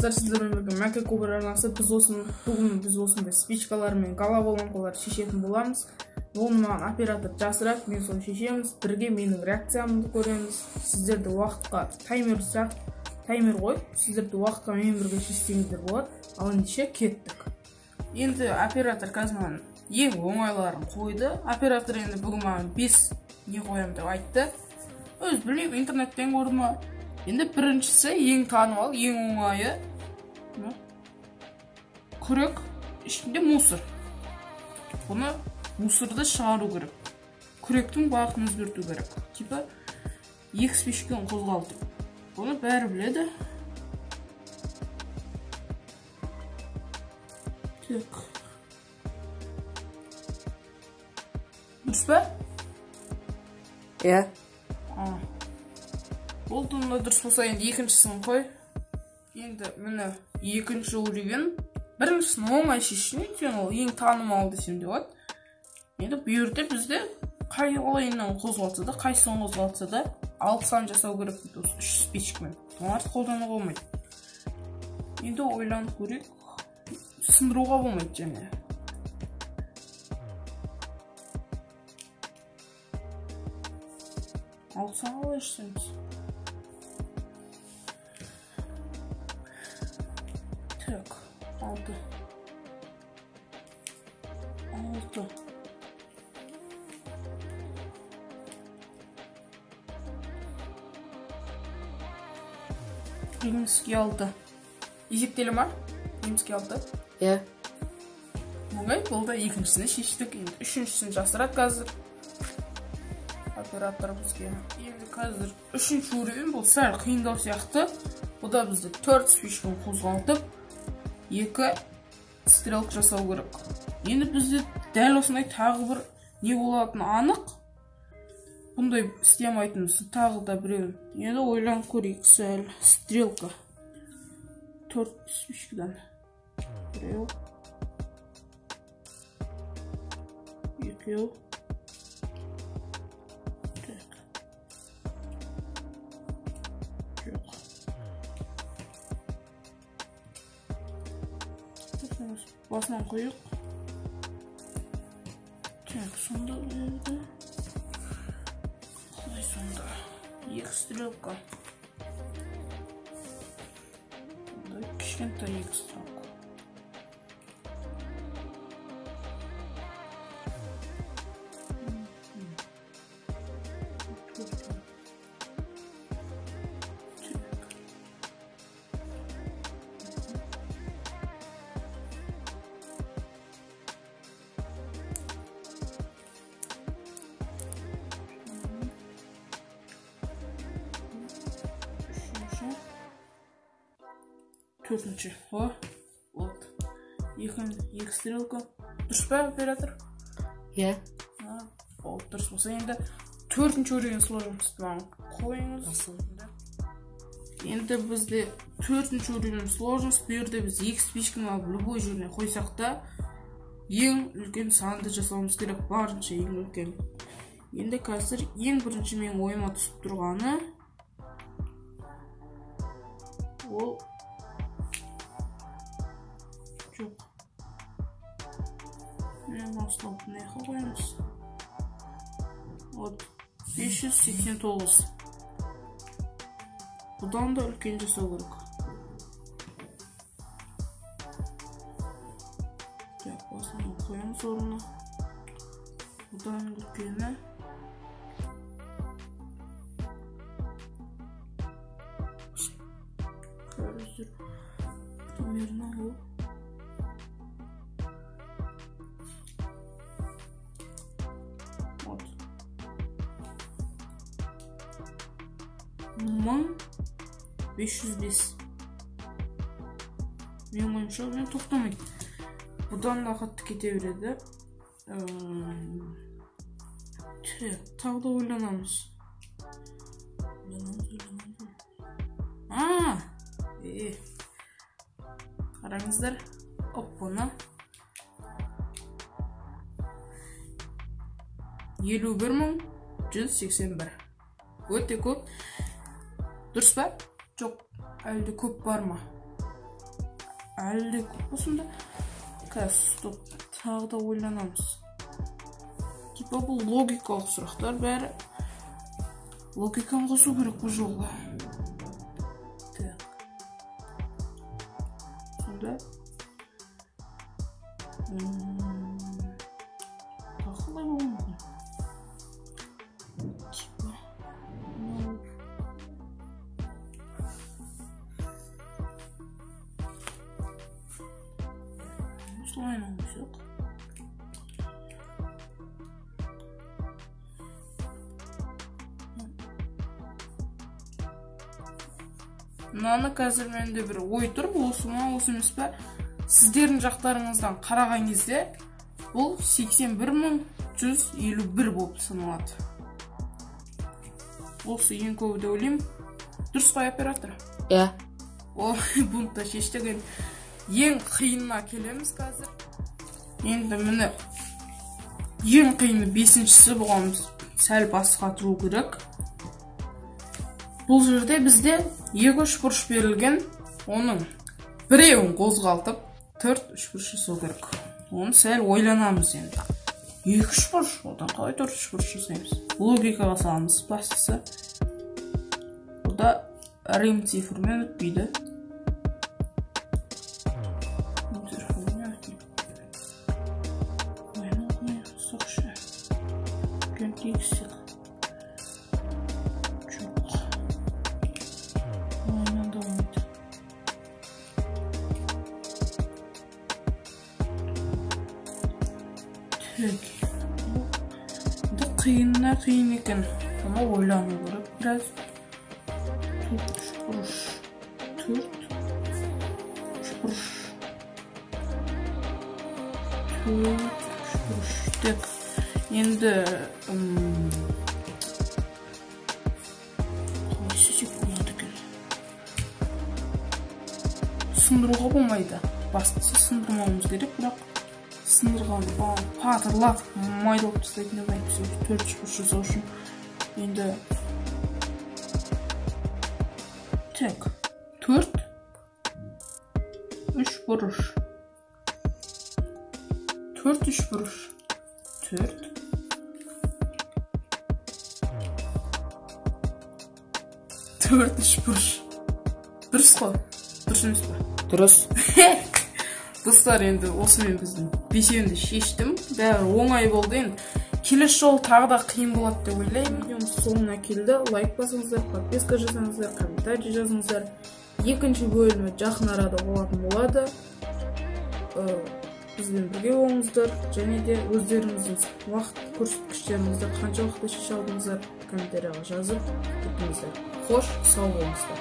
Армысыздар, сіздермен бірге Мәке Кобра арнасы. Біз бүгін біз осындай спичкалар мен головоломкалар шешетін боламыз. Оны маған оператор жасырады, мен соны шешеміз. Бірге менің реакциямды көреміз. Сіздерді уақытқа таймер сияқты, таймер қойып, сіздерді уақытқа менімен бірге шешсеңіздер болады. Ал ендеше кеттік. Енді оператор қазір маған ең оңайларын қойды. Оператор енді бүгін маған 5 не қоямын деп айтты. Өз білмеймін, интернеттен көрді ма? Енді біріншісі ең танымал, ең оңайы күрек, ішінде мусор. Бұны мусорды шығару керек. Күректің бағытын өзгерту керек. Типа екі спичканы қозғалтып. Бұны бәрі біледі. Так. Дұрыс па? Иә. Болды, онда дұрыс болса, енді екіншісін қой. Енді міне екінші уровень. Біріншісін оңай шешіледі, өйткені ол ең танымал десем де болады. Енді бұл жерде бізде қай ойыннан қозғалтса да, қайсысын қозғалтса да 6 сан жасау керек дейді осы 3 спичкамен. Одан артық қолдануға болмайды. Енді ойланып көрейік. Сындыруға болмайды және. 6 сан қалай жасаймыз? Так, 6. 6. Римский 6. Есептелі ма? Римский 6? Иә. Оңай болды, екіншісini шештік. Енді үшіншісін жасырады қазір. Оператор бізге. Енді қазір үшінші уровень, бұл сәл қиындау сияқты. Бұл да бізде 4 спичканы қозғалтып, 2 стрелка жасау керек. Енді бізде дәл осындай тағы бір не болатыны анық. Бұндай істей алмайтынымыз тағы да біреу. Енді ойланып көрейік сәл. Стрелка. 4 спичкадан. Біреу. Екеу. Так. Жоқ. Басынан қойық. Так, сонда енді қалай сонда? 2 стрелка. Сонда кішкентай 2 стрелка. Төртінші. О, вот. Екі стрелка. Дұрыс па, оператор? Иә. Болды, дұрыс болса енді төртінші уровень сложность маған қойыңыз. Енді бізде төртінші уровень сложность. Бұл жерде біз екі спичканы алып любой жеріне қойсақ та ең үлкен санды жасауымыз керек, барынша ең үлкен. Енді қазір ең бірінші менің ойыма түсіп тұрғаны ол жоқ. Мен осылай мына жаққа қоямыз. Вот 589. Бұдан да үлкен жасау керек. Так, осыны қоямыз орнына. Бұдан үлкені. Қазір примерно ол. Вот. 1505. Менің ойымша, мен тоқтамайды. Бұдан да қатты кете береді. Тағы да ойланамыз. Ойланамыз. Қараңыздар. Оппана. 51181. Өте көп. Дұрыс па? Жоқ, әлде көп бар ма? Әлі де көп осында. Қазір стоп, тағы да ойланамыз. Типа бұл логикалық сұрақтар бәрі. Логиканы қосу керек бұл жолы. Так. Сонда тағы қалай болуы мүмкін? Типа мынау осылай қойсақ. Мынаны қазір менде бір ой тұр, бұл осы ма, осы емес пе? Сіздердің жақтарыңыздан қараған кезде бұл 81151 болып саналады. Осы ең көбі деп ойлаймын. Дұрыс қой, оператор? Иә. О, бұны да шештік енді. Ең қиынына келеміз қазір. Енді міне ең қиыны 5-шісі, бұған біз сәл бас қатыру керек. Бұл жерде бізде 2 үшбұрыш берілген, оның біреуін қозғалтып 4 үшбұрыш жасау керек. Оны сәл ойланамыз енді. 2 үшбұрыш, одан қалай 4 үшбұрыш жасаймыз? Логикаға саламыз бастысы. Бұда рим цифрмен өтпейді. Енді қиынына қиын екен. Бұны ойлану керек біраз. 4 үшбұрыш. 4 үшбұрыш. 4 үшбұрыш. Так, енді қалай істесек болады екен? Сындыруға болмайды. Бастысы сындырмауымыз керек, бірақ сындырған патырлатып майдалап тастайтын деп айтып 4 үшбұрыш жасау үшін. Енді так, 4 үшбұрыш. 4 үшбұрыш. 4 4 үшбұрыш. Дұрыс қой? Дұрыс емес пе? Дұрыс. Достар, енді осымен біздің бесеуін де шештім. Бәрі оңай болды енді. Келесі жолы тағы да қиын болады деп ойлаймын. Видеомыз соңына келді. Лайк басыңыздар, подписка жасаңыздар, комментарий жазыңыздар. Екінші бөлімі жақын арада болатын болады. Бізбен бірге болыңыздар. Және де өздеріңіздің уақыт көрсеткіштеріңізді қанша уақытта шеше алдыңыздар, комментарияға жазып кетіңіздер. Қош, сау болыңыздар.